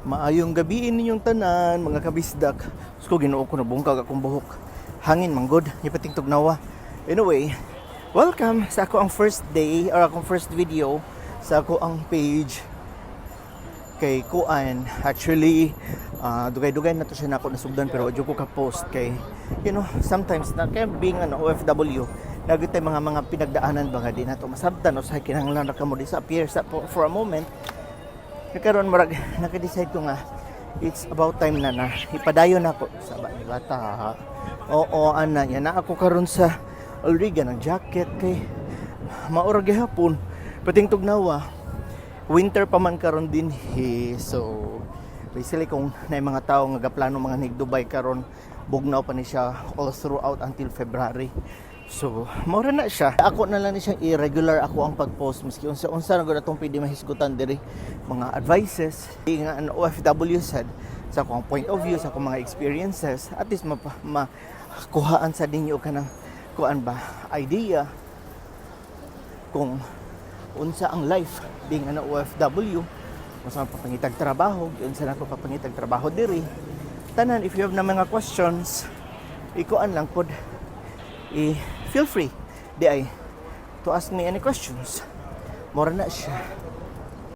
Maayong gabi ninyong tanan, mga kabisdak. Sko, Ginoo ko, nabungkag akong buhok. Hangin manggod, ipating tugnawa. Anyway, welcome sa ako ang first day or akong first video sa ako ang page kay kuan. Actually, dugay-dugay na to siya nako nasugdan, pero wa ko ka post kay sometimes na kay being ano OFW, nagitay mga pinagdaanan ba nga di nato masabtan o sa kinahanglan ra kamo disappear sa for a moment. Karon murag naka-decide ko nga it's about time na na ipadayon ako sa ba bata. Oo, ana yan na ako karon sa Alriga ng jacket kay maura gihapon pating tugnawa, winter pa man karon din he. So basically, kung na mga tao nga gaplano mga nig Dubai karon, bugnaw pa ni siya all throughout until February. So mao na siya, ako na lang ni siyang irregular ako ang pag-post, miski unsa unsa na gud atong pwede mahisgutan diri, mga advices nga an OFW said, sa akong point of view, sa akong mga experiences, at least makuhaan sa ninyo kanang kuan ba, idea kung unsa ang life being an OFW, unsa ang papangitag trabaho, unsa na ko papangitag trabaho diri tanan. If you have na mga questions, ikuan lang pod, i feel free di ay to ask me any questions. Mora na siya.